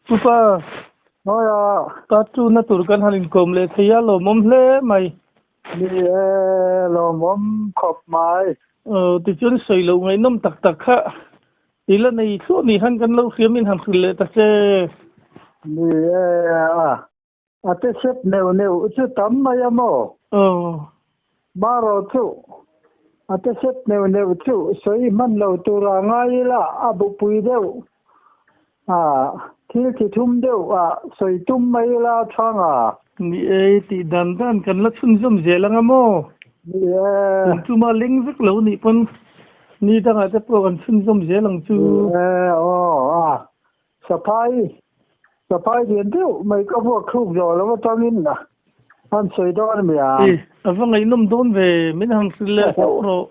Pupa, Hawi a. Part 2 na tur kan han inkawm leh thei a, lawmawm hle mai. Ni e, lawmawm khawp mai. Aw, tichuan sawi loh ngaihnawm tak tak kha i la nei thluah ni han kan lo hriam in han hrilh leh ta che. Ni e, a a te sep neuh neuh chu tam mai a maw? Aw. Marawh chu a te sep neuh neuh chu sawi hman lo tura ngai ila a bupui deuh a, thil chi thum deuh a sawi tum mai ila tha nga. Ni e, tih dan dan kan la chhunzawm zel anga maw? Ni e. Tun chuma leng vek lo nih pawn ni dangah te pawh kan chhunzawm zel ang chu. Ni e, aw a, Saphai, saphai lian deuh mai ka vuak thluk zawh lo atangin an sawi dawn a mi ang. E, a va ngaihnawm dawn ve, min han hrilh leh hlauh rawh.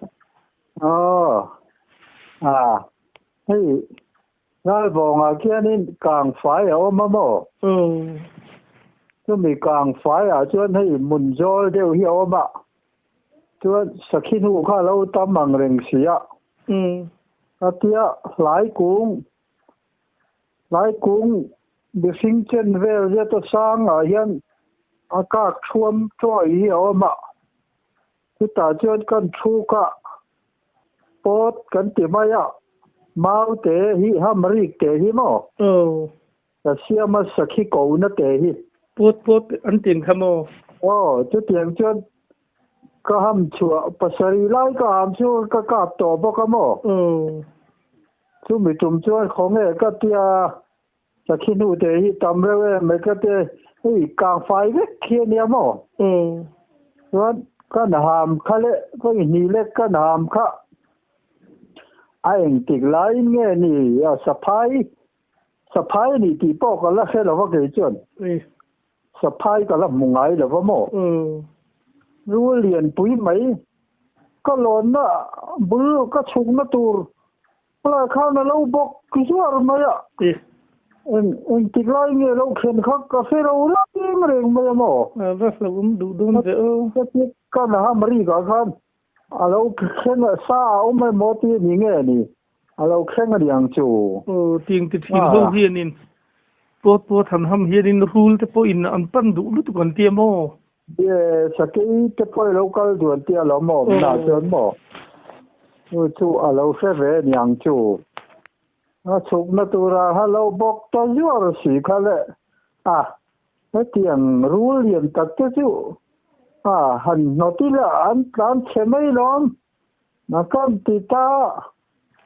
Aw, a, hei Ralvawngah khianin kangfai a awm a maw? Aw. Chumi kangfaiah chuan hei hmun zawl deuh hi a awm a, chuan sakhi hnu kha a lo tam ang reng si a. A tia hlai kung Lai kung mihring chen vel zet a sangah hian a kak thuam chawi hi a awm a, chutah chuan kan chhuk a, pawt kan ti mai a, mau te hi hamrik te hi maw? Aw. Ka siam a sakhi kohna te hi. Pawt pawt an tin kha maw? Aw, chutiang chuan ka ham chhuah pasarih lai ka ham chu ka kap tawh bawk a maw? Aw. Chumi tum chuan khawnge ka tia sakhi hnu te hi tam reuh em mai ka tia hei kang fai vek khi a nia maw? Chuan kan ham kha leh vawi hnih lek kan ham kha a engtik laiin nge ni a saphai saphai a nih tih pawh ka la hre lo va kei chuan saphai ka la hmu ngai lo va maw? Rul lianpui mai Ka lawnna bul ka chhukna tur lai khan a lo bawk zuar mai a. Eng engtik lai nge lo thlen kha ka hre lo reng reng mai a maw? A va hlauhawm duh dawn ve aw. Ka ti ka naha Marika khan a lo thleng a, sa a awm emaw ti a ni nge ni? A lo thleng a ni ang chu. Aw, tiang ti thin ho hianin pawt pawt han ham hianin rul te pawhin an pan duh lutuk an ti a maw? Ye, sakei te pawh i lo kal duan tia lo maw na chuan maw? Chu chu a lo hre ve niang chu. A chhukna tura ha lo bawk ta zuar si kha le. A, hetiang rul lian tak te chu a han hnawt ila an tlan chhe mai lawm. Na kan ti ta,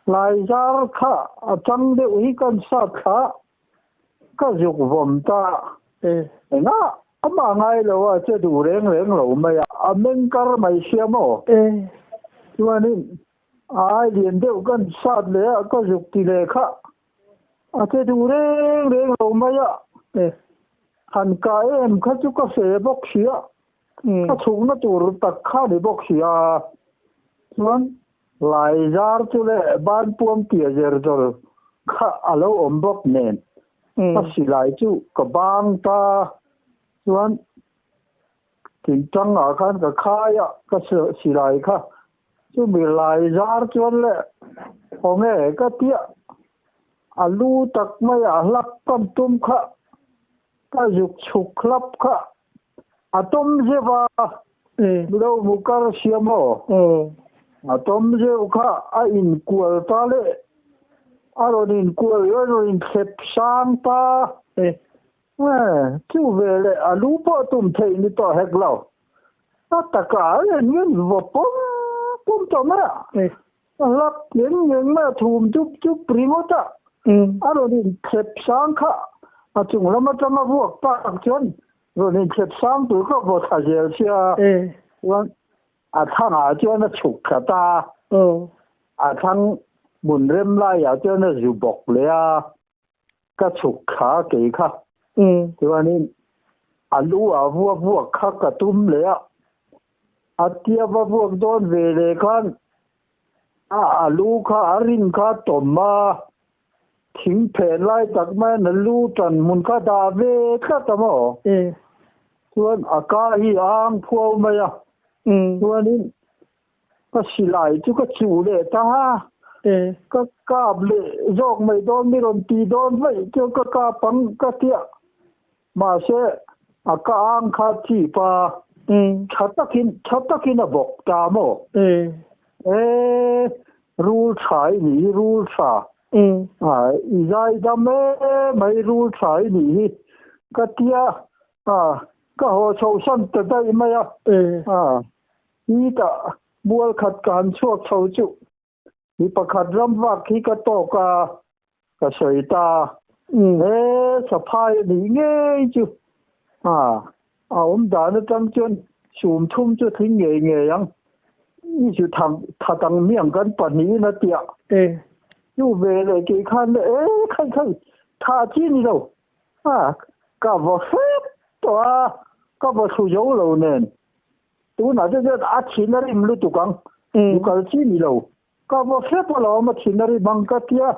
lai zar kha a chang deuh hi kan sat thla Ka zuk vawm ta. Engah amah ngai lo a che duh reng reng lo mai a, a meng kar mai sia maw? Chuanin a ai lian deuh kan sat leh a, ka zuk ti leh kha a che duh reng reng lo mai a. Han ka em kha chu ka fe bawk sia, ka chhukna tur tak kha ni bawk sia. Chuan Lai zar chu leh banpuam tia zer zawr kha a lo awm bawk nen ka silai chu ka bang ta chuan thingtangah khan ka khai a ka silai kha chumi lai zar chuan leh khawnge ka tia a lu tak mai a hlap kan tum kha ka zuk chhuk hlap kha a tawm zeuh a, Milo mu kar siam aw. A tawm zeuh kha a inkual ta leh a rawn inkual a rawn inthlep sang ta. Chu veleh a lu pawh tum theih ni tawh hek lo. A takah a rawn ngen vaw pawm pawm tawh mai a. A hlap ngeng ngeng mai a thum chup chup ringawt a, a rawn inthlep sang kha a chung lam atanga vuak tak chuan rawn inthlep sang tur kha vaw thla zel sia chuan a thlangah chuan a chhuk thla ta a, a thlang hmun rem laiah chuan a zu bawk leh a, ka chhuk thla kei kha chuanin a lu ah vuak vuak kha ka tum leh a. A tia va vuak dawn ve leh khan a a lu kha a rin kha tawm a, thing phen lai tak maiin a lu tan hmun kha dah ve tlat a maw? Chuan a ka hi a ang phuau mai a, chuanin ka silai chu ka chuh leh ta a. Ka kap leh zawk mai dawn mi rawn ti dawn vaih chuan ka kap ang ka tia. Mahse a ka ang kha chip a, tha takin tha takin a bawk ta maw? E rul tha i nih hi rul tha. I zaidam em mai rul tha i nih hi ka tia. Ka haw chho san ta daih mai a. Ita mual khat ka han chhuak chho chu mi pakhat ram vak hi ka tawk a, ka sawi ta. He saphai a nih ngei chu a awm dan atang chuan sum thum chu tling ngei ngei ang. I chu that ang miang kan pahnihin a tia. Chu ve leh kei khan le e khai khai tha chi ni lo. A ka vaw hrep tawh a, ka vaw thlu zo lo nen. Tunah te chuan a thin a rim lutuk ang, lu kal chi ni lo. Ka vaw hrep alawm a thin a rim ang ka tia,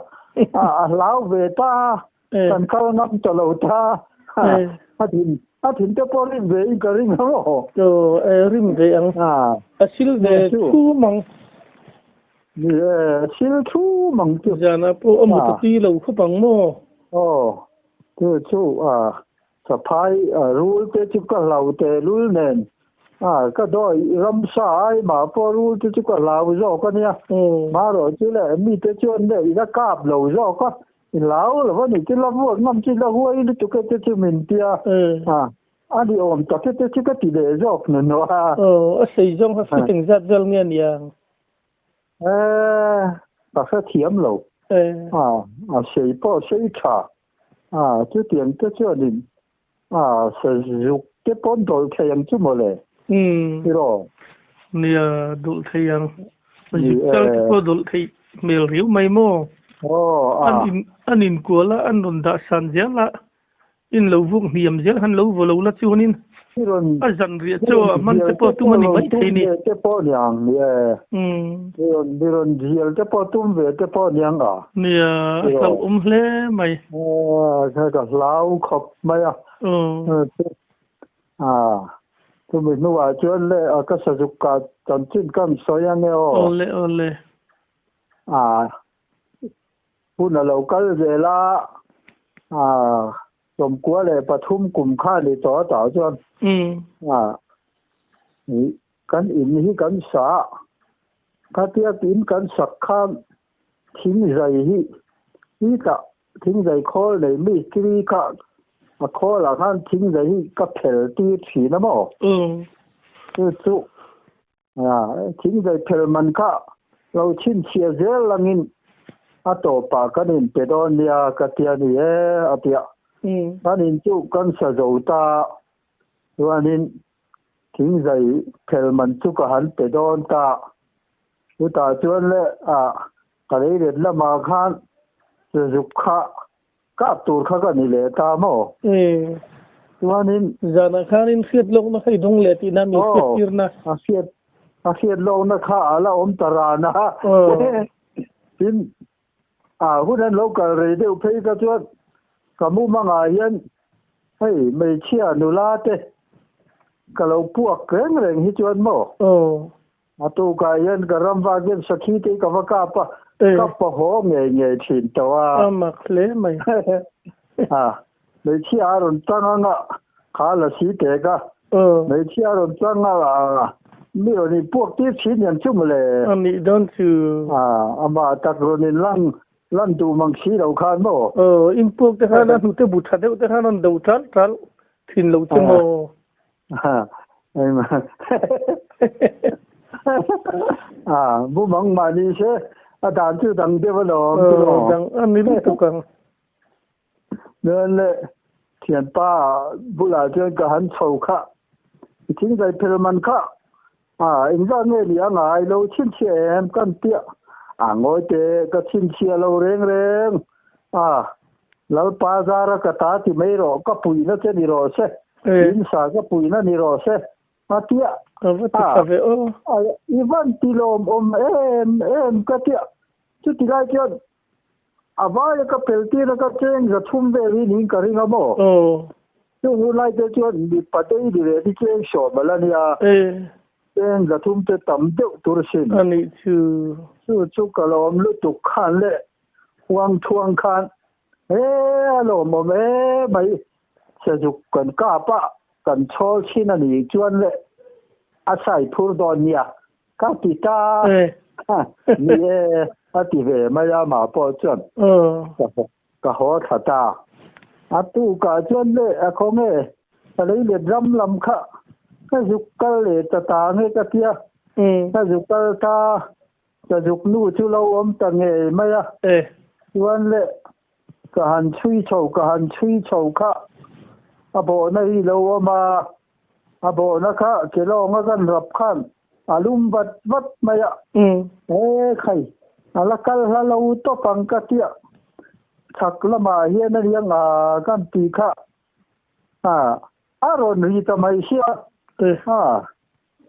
a hlau ve ta, kan kal ngam ta lo ta, a thin a thin te pawh rim ve in ka ring ang aw. Aw, rim ve ang. A sil ve thum ang. Ni e, a sil thum ang chu. Zanah pawh a mut a tui lo khawp ang maw? Aw, chu chu a. Saphai rul te chu ka hlau tehlul nen a ka dawi ramsa ai mah pawh rul te chu ka hlau zawk a nia. Marawh chu leh mite chuan leh i la kap lo zawk a, i hlau lo a ni chu la vuak ngam chu la huai lutuk e te chu min tia a, a ni awm tak e te chu ka ti leh zawk hnuhnawh a. Aw, a sei zawng kha fit engzat vel nge nia? E, ka hrethiam lo. A, a sei pawh sei tha. A, chutiang te chuanin a, sazuk te pawn dawlh thei ang chu mawle. Umm. Tiraw? Nia, dawlh thei ang. Sazuk chal te pawh dawlh theih hmel riau mai maw? Aw, a. An in, an inkual a, an rawn dah san zel a, in lo vuk hniam zel han lo vaw lo la chuanin a zan riah chaw a hman te pawh tum a ni mai thei ni. Te pawh niang ni e. Mi rawn mi rawn zial te pawh tum ve te pawh niang a. Nia, a hlauhawm hle mai. A ka hlau khawp mai a. A chumi hnuah chuan le ka sazuk kah chanchin ka han sawi ange aw. Awle awle. A Hun a lo kal zel a, 93 kum kha ni tawh a tah chuan kan in hi kan sa a, khatia in kan sak khan thingzai hi hetah thingzai khawl nei mistiri kha a khawlah khan thingzai hi ka phel tir thin a maw? Chu chu Thingzai phel man kha lo chhinchhiah zel langin a tawpah kan inpe dawn nia ka ti a ni e a ti a. Kan in chu kan sa zo ta chuanin thingzai phel man chu ka han pe dawn ta. Chutah chuan le ka leilet lamah khan sazuk kha Kap tur kha ka ni leh ta maw? Chuanin. Zanah khanin hriat lawkna kha i dawng leh tihna mi hriat tirna. Aw, a hriat, a hriat lawkna kha a la awm ta ran a. Tin, a hun an lo kal rei deuh phei kha chuan ka mumangah hian hei hmeichhia nula te ka lo puak reng reng hi chuan maw? A tukah hian ka ram vak hian sakhi te hi ka va kap a, ka pahaw ngei ngei thin tawh a. A mak hle mai. A, hmeichhia a rawn chang ang a, kha la si tek a. Hmeichhia a rawn chang a, mi rawn inpuak tir thin hian chu mawle. A nih dawn chu. A, amah tak rawn inlang lan duh mang si lo khan maw. Aw, inpuak te khan a hnute bu tha deuh te khan rawn do tal tal thin lo chu maw. A bumang mah ni se a dan chu dang deuh alawm tiraw. Dang a ni lutuk ang. Chuan le thianpa bulah chuan ka han chho kha i thingzai phel man kha a engzat nge ni a ngai lo chhinchhiah em kan tia a ngawi teh ka chhinchhiah lo reng reng a Lalpa zara ka ta ti mai rawh, ka puihna che ni rawh se, in sa ka puihna ni rawh se, a tia. Ka va ti tha ve aw. I van ti lawmawm em em ka tia. Chuti lai chuan a vaia ka pel tir a ka cheng za thum vel hi niin ka ring a maw? Aw. Chung hun lai te chuan mipa te i ni leh ni cheng sawm a la nia. Cheng zathum te tam deuh tur sin. A nih chu. Chu chu ka lawm lutuk khan leh huang thuang khan he a lawmawm e mai sazuk kan kap a kan chhawl thin a nih chuan leh a sai phur dawn nia ka ti ta ni e a ti ve mai a mah pawh chuan ka haw thla ta. A tukah chuan leh a khaw nge ka lei let ram lam kha ka zuk kal leh ta ta nge ka tia. Ka zuk kal ta, ka zuk nu chu lo awm ta ngei mai a. Chuan leh ka han chhui chho ka han chhui chho kha a bawhna hi lo awm a, a bawhna kha kelawnga kan rap khan a lum vat vat mai a. He khai, a la kal hla lo tawp ang ka tia. Chhak lamah hian a riang a kan tih kha a rawn ri ta mai sia.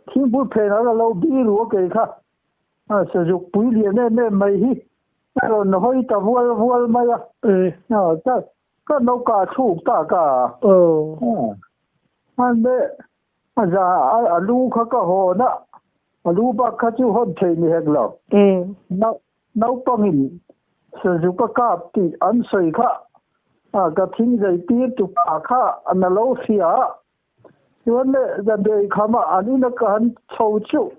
Thingpui phenah ka lo bi ru a kei kha. Sazuk pui lian em em mai hi a rawn hawi ta vual vual mai a. Ka nauka chhuk tak a. Hmanleh a za a lu kha ka hawn a, a lu bak kha chu hawn thei ni hek lo. Naupangin sazuk a kap tih an sawi kha ka thingzei tir tupa kha a na lo hria a. Chuan leh zanrei khamah an ina ka han chho chuh,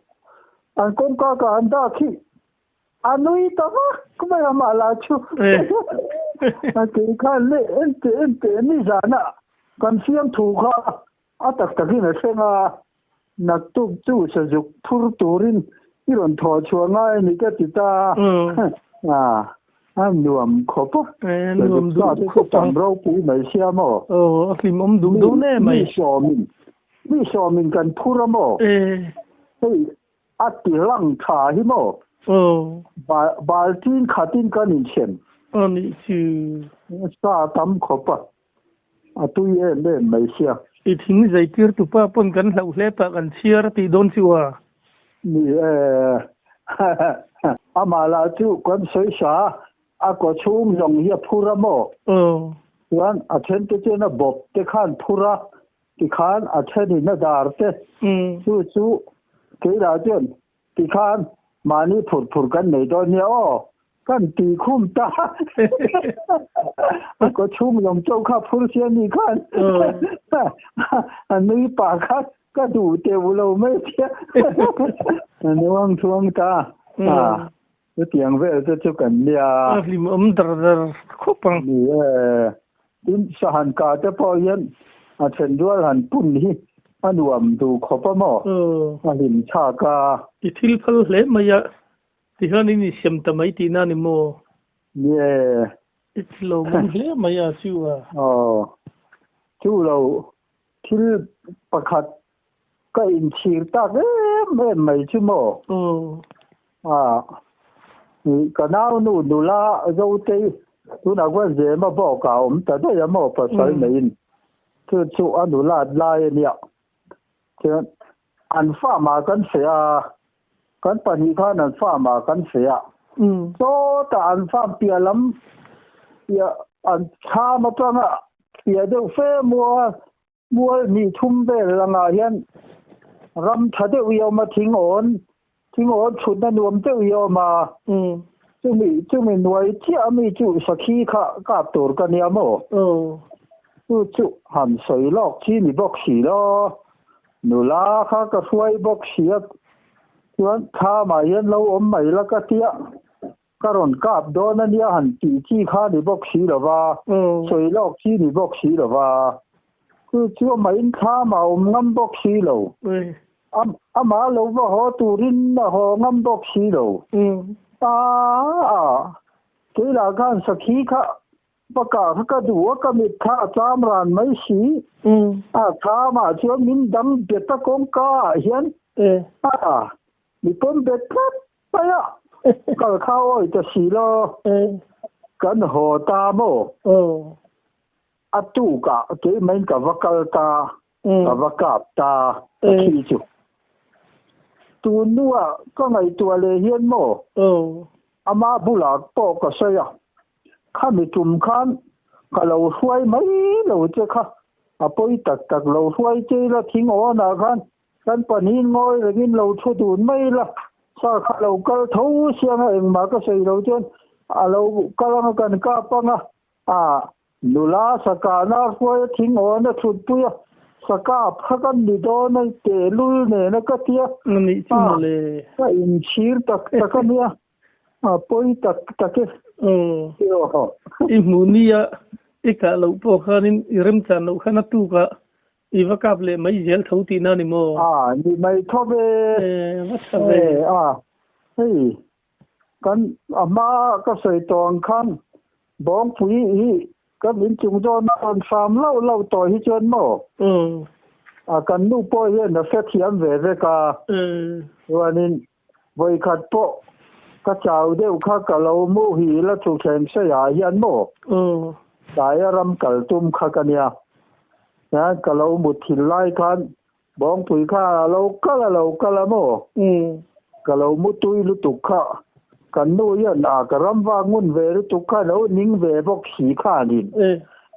an kawngka ka han dak hi A nui ta vak mai a mah lah chu a tih khan le ente ente nizanah kan fiamthu kha a tak takin a thleng a, naktuk chu sazuk phur turin i rawn thawh chhuah ngai a ni ka ti ta a, a nuam khawp a, sazuk sa te chu tam ropui mai sia maw? Aw, a hlimawm duh dawn em ai. Mi sawmin, mi sawmin kan phur a maw? Hei A ti lang tha hi maw? Aw. Baltin khatin kan inchhem. A nih chu. Sa tam khawp a, a tui em em mai sia. I thing zai tir tupa pawn kan hlauh hle pah kan chhiar a tih dawn chu a. Ni e. Amah lah chu kan sawi sa a, a kaw chhung zawng hi a phur a maw? Aw. Chuan a then te chuan a bawp te khan phur a, Tikhan a thenin a dar te chu chu keilah chuan tikhan mahni phur phur kan nei dawn nia aw kan ti khum ta a kaw chhung lawm chauh kha phur sia ni khan a nui pah kha ka duh teuh lo mai sia a nuang thuang ta a chutiang vel te chu kan nia. A hlimawm dar dar khawp ang. Ni e. Tin, sahan ka te pawh hian a then rual han pun hi a nuam duh khawp a maw? A hlim chhak a. I thil phal hle mai a, tihian in insiam ta mai tihna a ni maw? Ni e. I thil lo mawm hle mai a, chu a. Aw, chu lo thil pakhat ka inchhir tak em em mai chu maw? Aw. Ka nau nu nula Zotei tunah khuan Zema bawk a awm ta daih a maw pasal neiin chu chu a nulat lai a nia. Chuan an farm ah kan feh a, kan pahnih khan an farm ah kan feh a. Sawtah an farm piah lam piah an thlam atanga piah deuh fe maw Mual hnih thum vel langah hian ram tha deuh i awm a, thing awn, thing awn chhutna nuam deuh i awm a, chumi, chumi nuai chiah ami chu sakhi kha kap tur ka nia maw? Chu chu han sawi lawk chi ni bawk si lo, nula kha ka hruai bawk si a, chuan thlamah hian lo awm mai la ka tia. Ka rawn kap dawn a nia han tih chi kha ni bawk si lo va, sawi lawk chi ni bawk si lo va. Chu chu amah thlam a awm ngam bawk si lo. Amah lo va haw turin a haw ngam bawk si lo. Aa, keilah khan sakhi kha bakah kha ka duh a, ka mit kha a cham ran mai si. A thlamah chuan min dang bet a kawngka ah hian. Aa, mi pawm bet tlat Mai a, kal kha awi ta si lo, kan haw ta maw? A tukah keimah in ka va kal ta, ka va kap ta, ka thi chu. Tun hnuah ka ngaihtuah leh hian maw, ama bulah pawh ka sawi a, khami tum khan ka lo hruai mai lo che kha, a pawi tak tak lo hruai che ila thing awnah khan. Kan pahnihin ngawi rengin lo thu dun mai ila, sa kha lo kal tho siang a, engmah ka sawi lo chuan a lo kal anga kan kap anga, a nula sa kahna a hruai a, thing awn a thutpui a, sa kap kha kan ni dawn a, tehlul nena ka ti a, a ka inchhir tak tak a nia. A pawi tak tak e. Aw. I hmuh nia i kah loh pawh khanin i remchan loh khan a tukah i va kap leh mai zel tho tihna a ni maw? A ni mai tho ve. E, va tha ve. E, a, hei kan a hma ka sawi tawh ang khan Bawngpui hi kan inchung zawn a rawn hram lauh lauh tawh hi chuan maw? A kan nu pawh hian a hrethiam ve vek a. Chuanin Vawikhat pawh ka chau deuh kha ka lo muhil a thutthleng seiah hian maw tlaia ram kal tum kha ka nia. Tihian ka lo mutthil lai khan Bawngpui kha a lo kal a lo kal a maw? Ka lo mutui lutuk kha kan nu hian a ka ram vak ngun ve lutuk kha lo ning ve bawk si khanin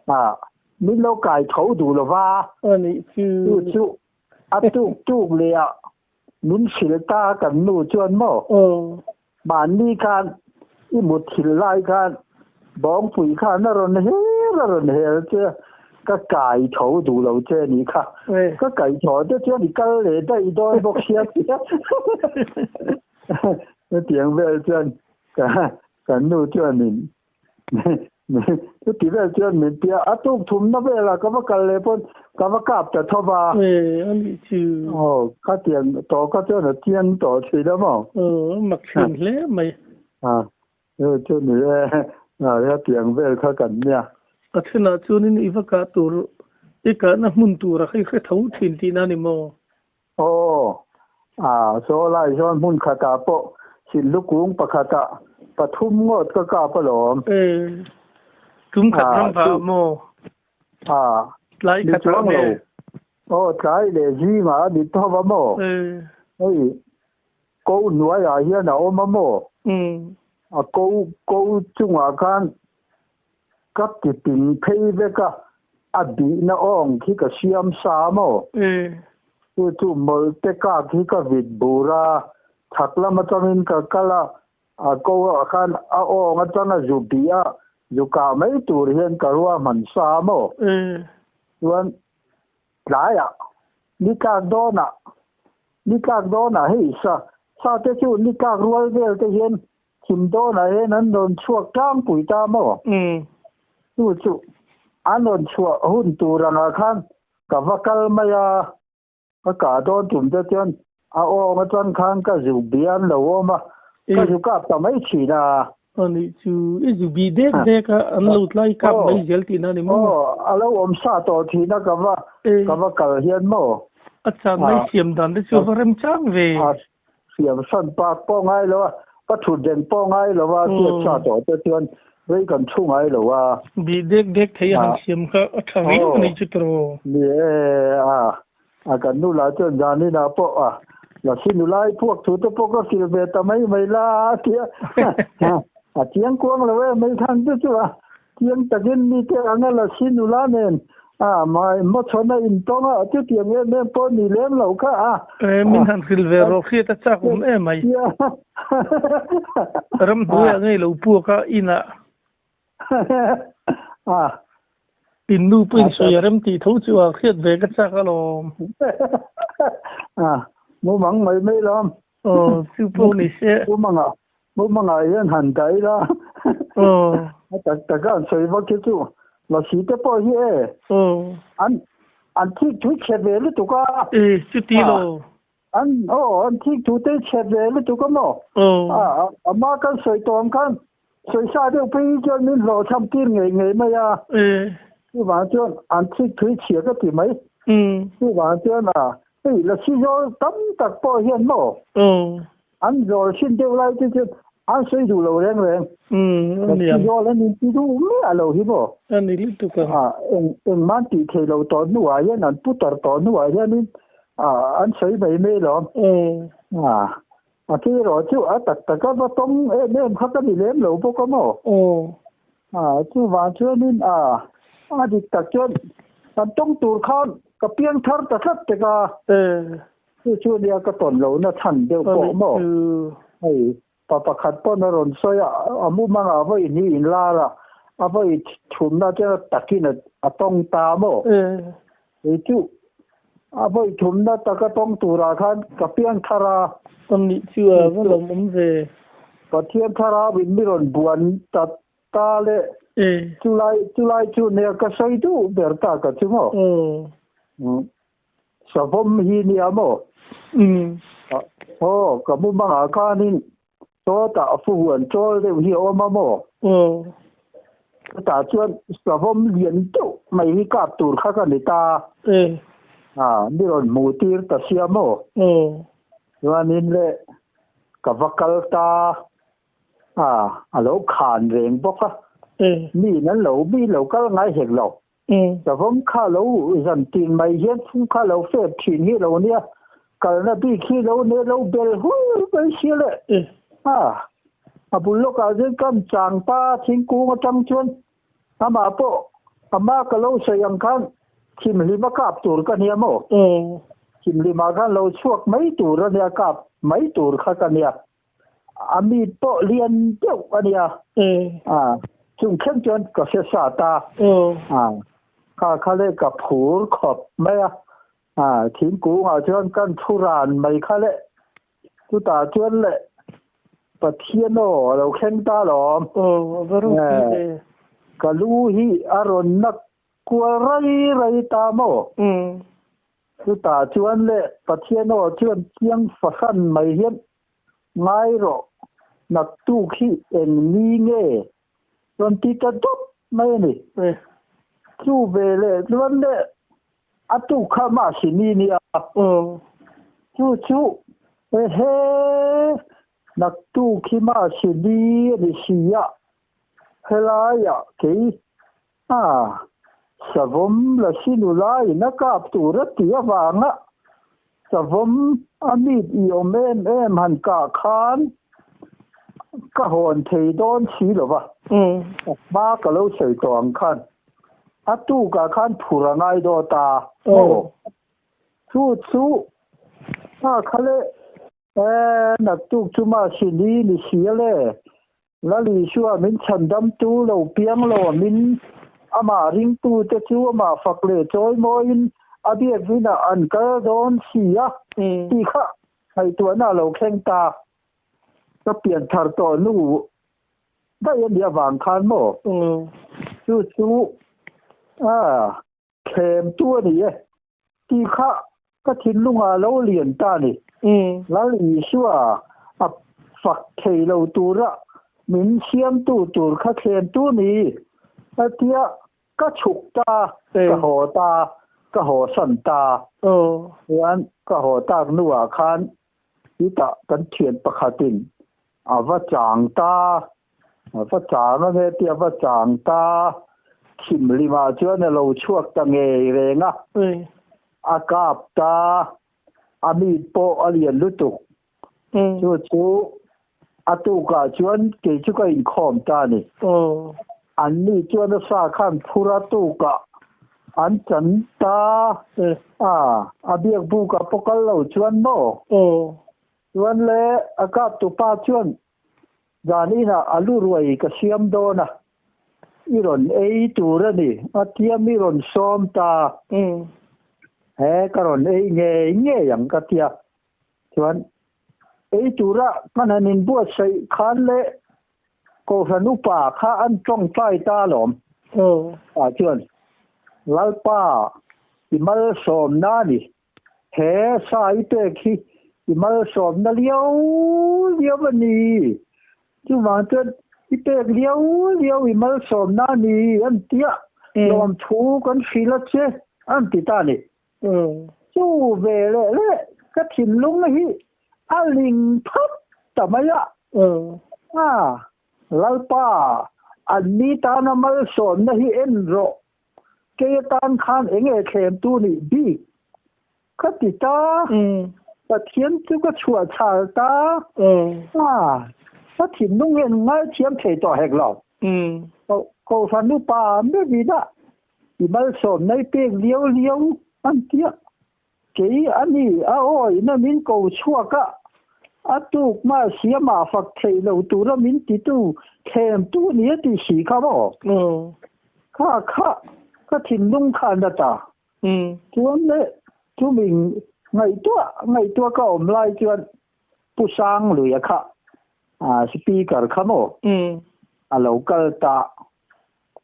a min lo kai tho duh lova. Chu chu a tuk tuk leh ah Min hrilh ta kan nu chuan maw? Mahni khan i mut thil lai khan Bawngpui khan a rawn hel a rawn hel che a, ka kai tho duh lo che anih kha. Ka kai tho te chuan i kal leh daih dawn bawk sia tia. Hetiang vel chuan kan nu chuanin Chuti vel chuan min tia a tuk thumna velah ka va kal leh pawn ka va kap ta tho va. E, a nih chu. Aw, khatiang tawh kha chuan a chiang tawh thin a maw? Aw, a mak thin hle mai. A, chu chu ni e, hetiang vel kha kan nia. A thenah chuanin i va kah tur, i kahna hmun tura kha i hre tho thin tihna a ni maw? Aw, a, saw lai chuan hmun khatah pawh silhlu kung pakhatah pathum ngawt ka kap alawm. E, tum khat ram vah maw? A, tlai khatah nge? Aw, tlai leh zingah a ni tho va maw? E. Hei, ko hnuaiah hian a awm a maw? A ko, ko chungah khan Ka ti ping phei vek a, a bihna awng khi ka siam sa maw? Chu chu mawlhte kak hi ka vit bur a, chhak lam atangin ka kal a, a ko ah khan a awng atanga zu bih a, zu kah mai tur hian ka ruahman sa maw? Chuan tlaiah ni tlak dawnah, ni tlak dawnah hei sa sa te chu ni tlak rual vel te hian Thim dawnah hian an rawn chhuak tlangpui ta maw? Chu chu an rawn chhuah hun tur angah khan ka va kal mai a, ka kah dawn tum te chuan a awng atang khan ka zu bian lo awm a, ka zu kap ta mai thin a. Anih chu i zu bih dek dek a, an lo tlai kap mai zel tihna a ni maw? Aw, a lo awm sa tawh thin a ka va ka va kal hian maw? A chan mai siam dan te chu a va remchang ve. Siam hran pak pawh ngai lo a, ka thut reng pawh ngai lo a, hriat sa tawh te chuan rei kan thu ngai lo a. Bih dek dek thei a han siam kha a tha viau a ni chu tawh. Ni e, a, a kan nu lah chuan zanin ah pawh a, Lasi nulai puak thu te pawh ka hrilh ve ta mai mai la a ti a, a chiang kuang lo e mai thang te chu a, chiang takin mi te anga Lasi nula nen A, mai maw chhawn a intawng a, chutiang em em pawh ni lem lo kha a. E, min han hrilh ve rawh hriat a chak awm em mai. Ramhnuaiah ngei lo puak a, inah. A. In nu pawhin sawi a rem tih tho chu a hriat ve ka chak alawm. A, mumang mai mai lawm. Aw, chu pawh ni se. Mumangah, mumangah hian han dah ila. Aw. A tak tak a an sawi vak hi chu Lasi te pawh hi e. Aw. An, an thik thu chhe ve lutuk a. E, chuti lo. An, aw, an thik thu te chhe ve lutuk a maw? Aw. A, ama kan sawi tawh ang khan sawi sa deuh phei hi chuan min hlawhchham tir ngei ngei mai a. E. Chuvang chuan an thik thu chhia ka ti mai. Chuvang chuan a, Hei lasi zawl tam tak pawh hian maw an zawl hrin deuh lai te chuan an sawi duh lo reng reng. Lasi zawl an inti duh miah lo hi maw. A ni lutuk ang. A eng engmah an tih theih loh tawh hnuah hian an putar tawh hnuah hianin an sawi mai mai lawm. A a khi erawh chu a tak tak a va tawng em em kha ka ni lem lo bawk a maw. A chuvang chuanin a a dik tak chuan kan tawng tur khan ka piang thar ta tlat tek a. Chu chu nia ka tawn lo na chhan deuh pawh maw? Hei pa pakhat pawn a rawn sawi a, a mumangah vawi hnih in lar a, a vawi thumna chuan a takin a tawng ta maw? Kei chu a vawi thumna taka tawng turah khan ka piang thar a. Kan nih chu a va lawmawm ve. Pathian thlarau in mi rawn buan ta ta le chulai chulai chu nia ka sawi duh ber ta ka chu maw? Savawm hi nia maw? Aw, ka mumangah khanin sawtah fuhuan chawl deuh hi a awm a maw? Chutah chuan savawm lian deuh mai hi kap tur kha ka ni ta. Mi rawn hmuh tir ta sia maw? Chuanin le ka va kal ta a, a lo khan reng bawk a. Miin an lo, mi lo kal ngai hek lo. Savawm kha lo zan tin mai hian chung kha lo fep thin hi lo nia, kalna bik hi lo nia lo bel hul mai sia le. A, a bul lawkah chuan kam chang ta thingkung atang chuan amah pawh ama ka lo sawi ang khan thimhlim a kap tur ka nia maw? Thimhlimah khan lo chhuak mai tur a nia kap mai tur kha ka nia. A mi pawh lian deuh a nia. A, chung thleng chuan ka hre sa ta. A, kha kha leh ka phur khawp mai a. A, thingkungah chuan kan thu ran mai kha le. Chutah chuan le Pathian aw a lo thleng ta alawm. Ka lu hi a rawn nak kual rai rai ta maw? Chutah chuan le Pathian aw chuan chiang fahran mai hian ngai rawh, naktuk hi eng ni nge rawn ti ta dawp mai a ni. Chu ve leh chuan le a tuk kha mahse ni nia. Chu chu ehe naktuk hi mahse ni a ni si a, helaiah kei A, savawm la si nula in a kap tur a ti avanga savawm a mit i awm em em han kah khan ka hawn thei dawn si lo va, a hma ka lo sawi tawh ang khan a tukah khan phur a ngai dawt a maw? Chu chu a kha le. E, naktuk chu mahse ni ni si a le. Lal Isua min chhandamtu lo piang lo min amah ringtute chu amah fak leh chawimawiin a biakinah an kal dawn si a tih kha ngaihtuahna a lo thleng ta. Ka pianthar tawh nu daih a nih avang khan maw? Chu chu a thlemtu a ni e. Tih kha ka thinlungah lo lian ta a ni. Lal Isua a fak thei lo tura min siamtu tur kha thlentu ni a tia ka chhuk ta, ka haw ta, ka hawsan ta. Chuan ka haw tak hnuah khan hetah kan thian pakhatin a va chang ta, a va chang a nge tia va chang ta, thimhlimah chuan a lo chhuak ta ngei reng a, a kap ta, a mit pawh a lian lutuk. Chu chu a tukah chuan kei chu ka inkhawm ta a ni. Anni chuan a sa khan phur a tukah an chan ta a, a biakbukah pawh kal lo chuan maw? Chuan le a kap tupa chuan zan inah a lu ruai ka siam dawn a, i rawn ei tur a ni, a tiam i rawn sawm ta. He ka rawn ei ngei ngei ang ka tia. Chuan ei tura hman han inbuatsaih khan le Kohhran upa kha an tawngtai ta alawm. Ah chuan Lalpa i malsawmna a ni. He sai pek hi i malsawmna liau liau a ni. Chuvang chuan i pek liau liau i malsawmna a ni an ti a, lawmthu kan hrilh a che an ti ta a ni. Chu ve leh leh ka thinlung hi a ling phawt ta mai a. A, Lalpa, anni tana malsawmna hi en rawh. Kei atan khan eng nge thlemtu nih bik? Ka ti ta. Pathian chu ka chhuah chhal ta. A, ka thinlung hian ngaithiam thei tawh hek lo. Kohhran upa meuhin a i malsawmna i pek liau liau an ti a. Kei a ni a awihna min ko chhuak a, a tuk hma siama fak theih lo tura min titu thlemtu ni a tih si kha maw? Kha kha ka thinlung kha a nat a. Chuan le chumi ngaihtuah ngaihtuah ka awm lai chuan Pu Sangluia kha speaker kha maw a lo kal ta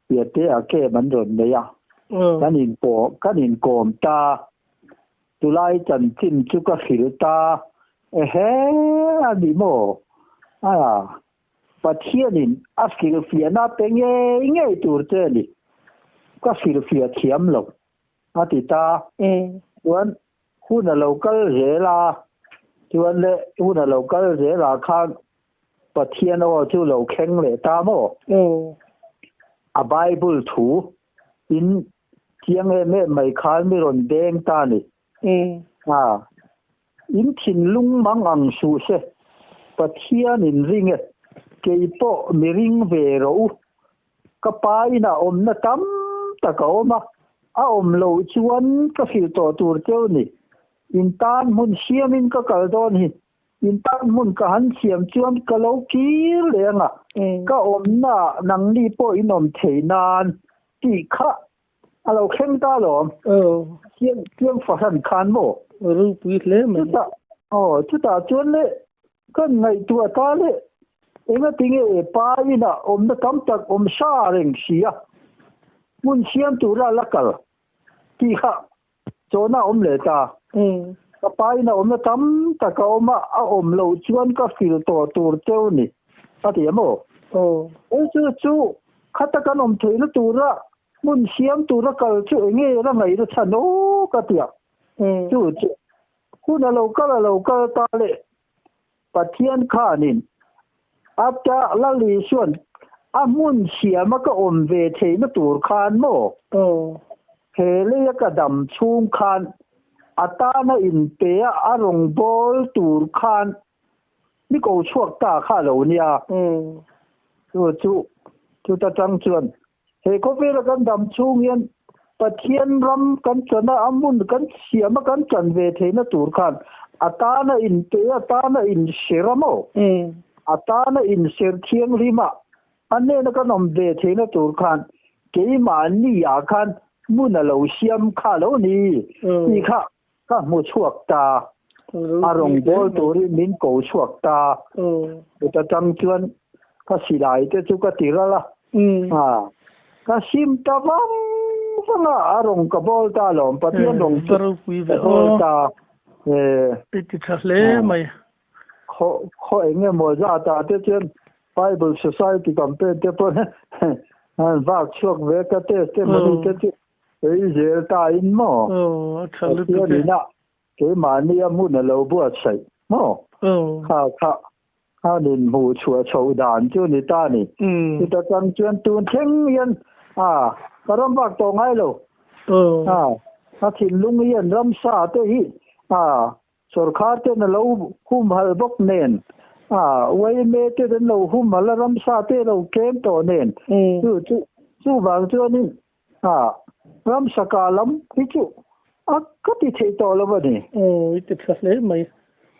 Piate a camp an rawn nei a, kan inpawh kan inkawm ta, chulai chanchin chu ka hrilh ta, ehe a ni maw? A Pathianin a hrilhfiahna pe ngei ngei tur che a ni, ka hrilhfiah thiam lo a ti ta. Chuan hun a lo kal zel a, chuan le hun a lo kal zel ah khan Pathian aw chu lo thleng leh ta maw? A Bible thu in chiang em em mai khan mi rawn deng ta ni. A in thinlung mang ang suh se, Pathian in ring e, kei pawh mi ring ve rawh u. Ka pa inah awmna tam tak a awm a, a awm loh chuan ka hrilh tawh tur cheu ni. In tan hmun siamin ka kal dawn hi. In tan hmun ka han siam chuan ka lo kir leh ang a, ka awmna nangni pawh in awm thei nan tih kha a lo thleng ta alawm. Chiang chiang fahran khan maw? Ropui hle mai. Chutah aw chutah chuan le kan ngaihtuah ta le engatinge pa inah awmna tam tak awm sa reng si a, hmun siam tura la kal tih kha Chawna awm leh ta. Ka pa in a awmna tam tak a awm a, a awm loh chuan ka fil tawh tur cheu ni a ti a maw? Aw. Chu chu khata kan awm theihna tura hmun siam tura kal chu eng nge la ngaihna chhan aw ka ti a. Chu chu hun a lo kal a lo kal ta le Pathian khanin a ta Lal Isuan a hmun siama ka awm ve theihna tur khan maw? He leia ka dam chhung khan a tana inpea a rawngbâwl tur khan mi ko chhuak ta kha a lo nia. Chu chu chuta tang chuan He khawvela kan dam chhung hian Pathian ram kan chan a, a hmun kan siam a, kan chan ve theihna tur khan a tana inpe, a tana inser a maw? A tana inser thianghlim a, a hnena kan awm ve theihna tur khan keimahni ah khan hmun a lo siam kha lo ni tih kha ka hmu chhuak ta. A rawngbâwl turin min ko chhuak ta. Chuta tang chuan ka silai te chu ka ti ral a. Ka sim ta vang vang a, a rawn ka bawl ta alawm, Pathian rawn chu ka bawl ta. I ti tha hle mai. Khaw eng emaw zatah te chuan Bible Society campaign te pawn an vak chhuak ve ka testimony te chu Ei zel ta in maw? Pathian inah keimahni a hmun a lo buatsaih maw? Kha kha an inhmuh chhuah chhoh dan chu ni ta ni. Chuta tang chuan tun thleng hian a ka ram vak tawh ngai lo. A a thinlung hian ramsa te hi a Sorkar ten a lo humhalh bawk nen, a yma ten an lo humhalh a ramsa te lo tlem tawh nen, chu chu chuvang chuanin a ramsa kah lam hi chu a ka ti thei tawh lo a ni. Aw, i ti tha hle mai.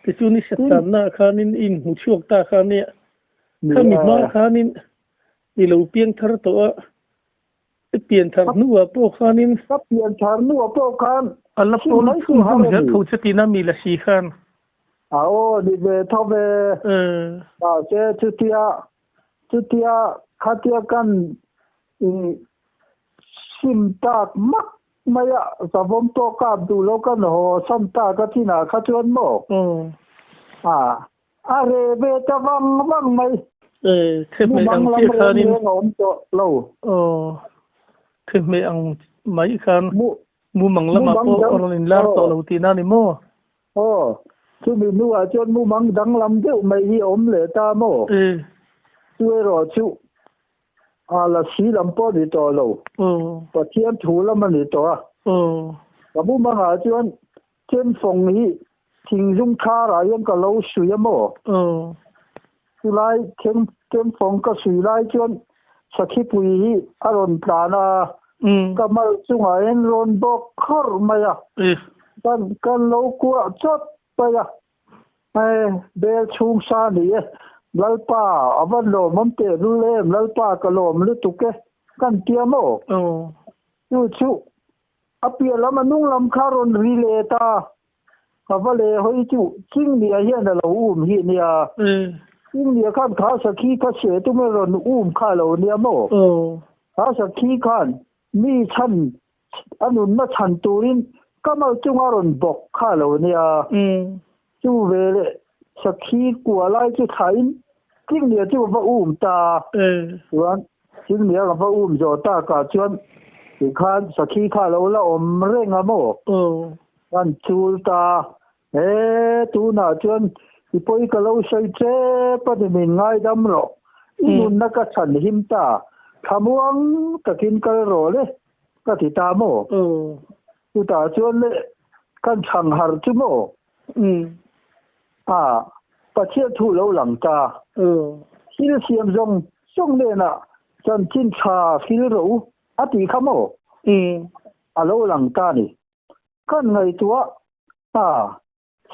Tichuan i hriattanna ah khanin i inhmu chhuak ta kha nia. Khami hma khanin i lo piang thar tawh a, I pian thar hnuah pawh khanin. Ka pian thar hnuah pawh khan. A la pawl chhung chhung zel tho che tina mi la si khan. A aw ni ve tho ve. Mahse chutia chutia khatia kan i sim tak mak mai a savawm pawh kap duh lo kan haw sam tak a chinah kha chuan maw? A A reh ve ta vang vang mai. Thehmeh ang Mumang lam chiah reng khanin. reng a awm tawh lo. Aw, thehmeh ang mai khan mumang lamah Mumang pawh dang a rawn inlar aw. tawh lo tihna a ni maw? Aw, chumi hnuah chuan mumang danglam deuh mai hi a awm leh ta maw? Chu erawh chu a la si lam pawh a ni tawh lo. Pathian thu lam a ni tawh a. Ka mumangah chuan Chenfawng hi thingzung tharah hian ka lo suih a maw? Chulai chenfawng ka suih lai chuan Sakhipui hi a rawn tlan a, ka mal chungah hian rawn bawk khawrh mai a. Kan kan lo kuah chawt mai a, hei bel chhung sa ni e, Lalpa a va lawmawm tehlul em, Lalpa ka lawm lutuk e, kan tia maw? Chu chu a piah lam a hnung lam kha rawn ri let a, ka va leh hawi chu Chinglia hian a lo um hi nia. Chinglia khan kha sakhi kha seh tum a rawn um kha a lo nia maw? Kha sakhi khan mi chhan a nunna chhan turin ka mal chunga rawn bawk kha a lo nia. Chu veleh sakhi kua lai chu thlain Chinglia chu ka va um ta. Chuan Chinglia ka va um zawh takah chuan tikhan sakhi kha a lo la awm reng a maw? Kan chul ta. He tunah chuan i pawi ka lo sawi chep a ni min ngaidam rawh. I nunna ka chhan him ta. Thlamuang takin kal rawh le ka ti ta maw? Chutah chuan le kan chhang harh chu maw? A, Pathian thu lo lang ta. Thil siam zawng zawng nenah chanchin tha hril rawh u a tih kha maw? A lo lang ta ni. Kan ngaihtuah a,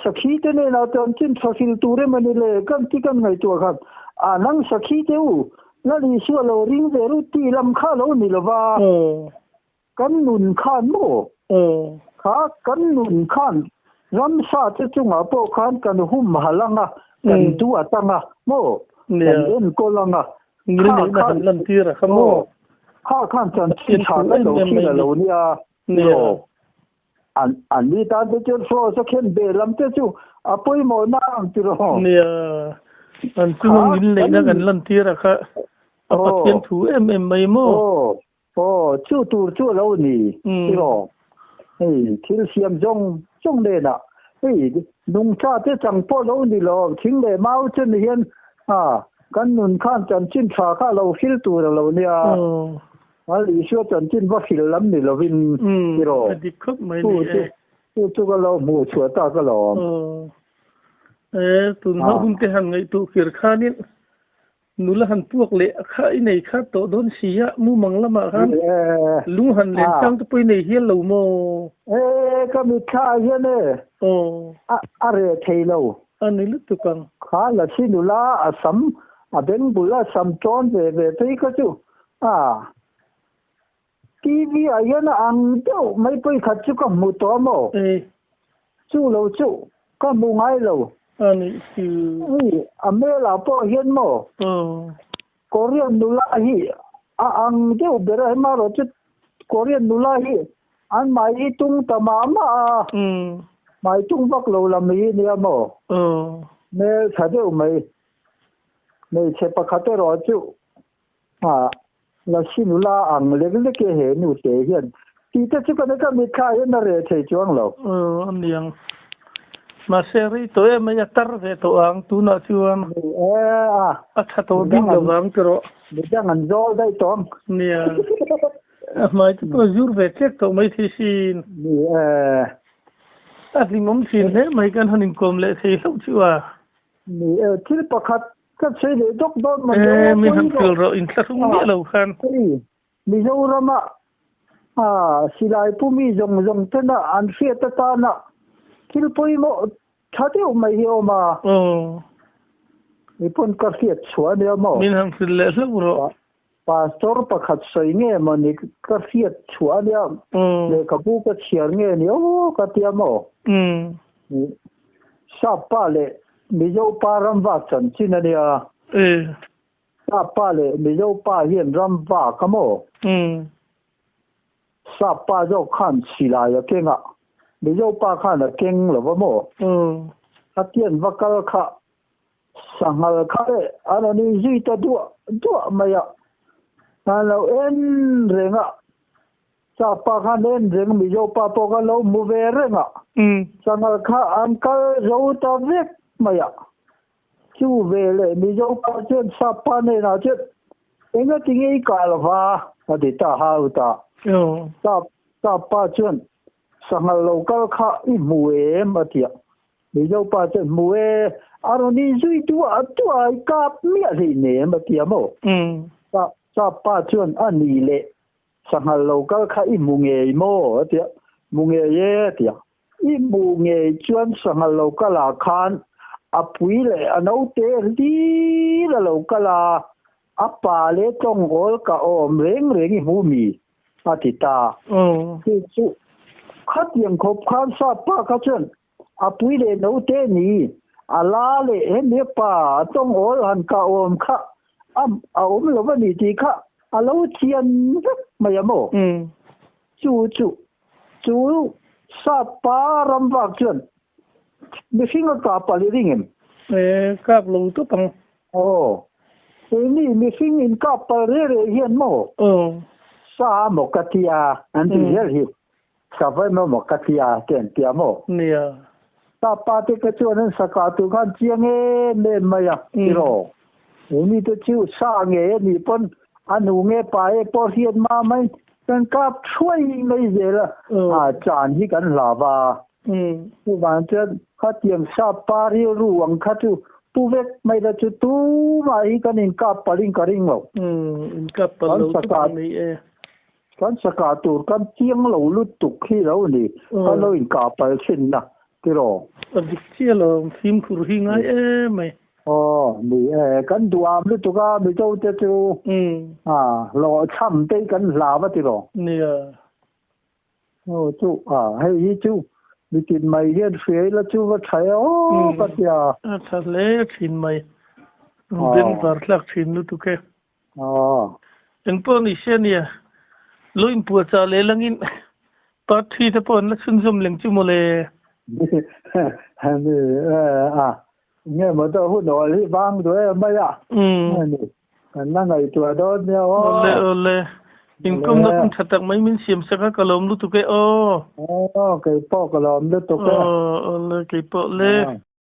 sakhi te nenah chanchin tha hril tur em a ni le kan ti kan ngaihtuah khan a nang sakhi te u Lal Isua lo ring ve ru tih lam kha lo ni lova kan nun khan maw? Kha kan nun khan ramsa te chungah pawh khan kan humhalh ang a, kan duat ang a maw? Kan enkawl ang a. Kha khan kha khan chanchin tha kan lo thil a lo nia tiraw? An an ni tan te chuan Frost a khen ve lam te chu a pawimawh na ang tiraw? Nia, an chunga ngilneihna kan lantir a kha a Pathian thu em em mai maw? Aw, chu tur chu a lo ni tiraw? Hei thil siam zawng zawng nenah hei nungcha te chang pawh lo ni lo, thing leh mau chu ni hian kan nun khan chanchin tha kha a lo hril tur a lo nia. Mal Isua chanchin va hril lam ni lovin tiraw? A dik khawp mai ni e. Chu chu ka lo hmuh chhuah tak alawm. E, tunhma hun te han ngaihtuah kir khanin Nula han puak leh a kha i nei khat tawh dawn si a, mumang lamah khan lung han len chang te pawh i nei hial lo maw? E, ka mitthla ah hian e, a reh thei lo. A ni lutuk ang. Kha Lasi nula a sam, a beng bul a sam tawn ve ve phei kha chu a TV ah hian a ang deuh mai pawi khat chu ka hmu tawh a maw? Chu lo chu ka hmu ngai lo. A nih chu. Hei a hmel ah pawh hian maw? Korean nula hi a ang deuh ber a, hemarawh chu Korean nula hi an mahni tung ta mah mah a, hmai tung vak lo lam hi nia maw? Hmel tha deuh mai. Hmeichhe pakhat erawh chu A Lasi nula ang lek lek e he nu te hian tih te chu ka ni ka mitthla hian a reh thei chuang lo. Aw a niang. Mahse rei tawh em mai a tar ve tawh ang tunah chuan. Ni e a. A tha tawh bik lo vang tiraw. Midang an zawl daih tawh ang. Nia. A hmai te pawh a zur ve tlek tawh mai thei sin. Ni e. A hlimawm thin hle mai kan han inkawm leh thei hlauh chu a. Ni e thil pakhat Ka chhui leh dawk dawn maw le aw, min han phil rawh in thlahrung miah lo khan. Hei Mizorama silai pu mi zawng zawng tena an hriat atana thil pawimawh tha deuh mai hi a awm a. Mi pawn ka hriat chhuah ania maw? Min han hrilh leh hlauh rawh. Pastor pakhat sawi nge maw ni ka hriat chhuah ania lehkhabu ka chhiar nge ni aw ka tia maw? Sap pa leh Mizo pa ram vak chanchin a nia. Sap pa leh Mizo pa hian ram vak a maw? Sap pa zawk khan silai a keng a, Mizo pa khan a keng lo va maw? Khatian va kal kha sanghal kha leh an rawn inzui ta duah duah mai a, an lo en reng a. Sap pa khan en reng Mizo pa pawh kha lo hmu ve reng a, sanghal kha an kal zo ta vek mai a. Chu ve leh Mizo pa chuan sap pa hnenah chuan engati nge i kah lo va? a ti ta hau ta. Sap sap pa chuan sanghal lo kal kha i hmu em? a ti a. Mizo pa chuan hmu e, a rawn inzui duah duah a, i kap miah hleinem a ti a maw? Sap sap pa chuan a ni leh Sanghal lo kal kha i hmu ngei maw? a ti a, Hmu ngei e a ti a. I hmuh ngei chuan sangha lo kal ah khan a pui leh a naute hlir a lo kal a, a pa leh tawng awl ka awm reng reng i hmu mi? a ti ta. Chu chu khatiang khawp khan sap pa kha chuan a pui leh naute ni a la leh hemi a pa tawng awl han ka awm kha a awm lo a ni tih kha a lo chian vek mai a maw? Chu chu Chu sap pa ram vak chuan mihring a kap palh i ring em? E, kap lo tawp ang. Aw, keini mihring in kap palh reh reh hian maw? Aw. Sa maw ka tia an ti zel hi, sava emaw maw ka tia te an tia maw? Nia. Sap pa te kha chuan an sa kah tur khan chiang em em mai a, tiraw? Keini te chu sa ngei a nih pawn a nu nge pa e pawh hriat ma mai Kan kap thuai mai zel a, a chan hi kan hlau a. Chuvang chuan khatiang sap pa rilru ang kha chu pu vek mai la chu tumah hi kan inkap palh in ka ring lo. Inkap palh lo chu ka nei e. Kan sakah tur kan chiang lo lutuk hi lo ni, kan lo inkap palh thin na tiraw. A dik chiah lo, fimkhur hi ngai em mai. Aw, ni e, kan duham lutuk a Mizo te chu a hlawhchham te hi kan hlau a tiraw? Nia. Aw chu a, hei hi chu mitin mai hian hria ila chu va tha e aw ka tia. A tha hle thin mai, bengvar thlak thin lutuk e. Aw. Engpawh ni se nia, lo inpuah chah leh langin part thi te pawh an la chhunzawm leng chu mawle. Ni e a, nge maw daw hun awl hi vang duh em mai a. Ni, kan la ngaihtuah dawn nia aw. Awle awle, inkawmna hun tha tak mai min siam sak a, ka lawm lutuk e aw. Aw, keipawh ka lawm lutuk e. Aw, awle keipawh le.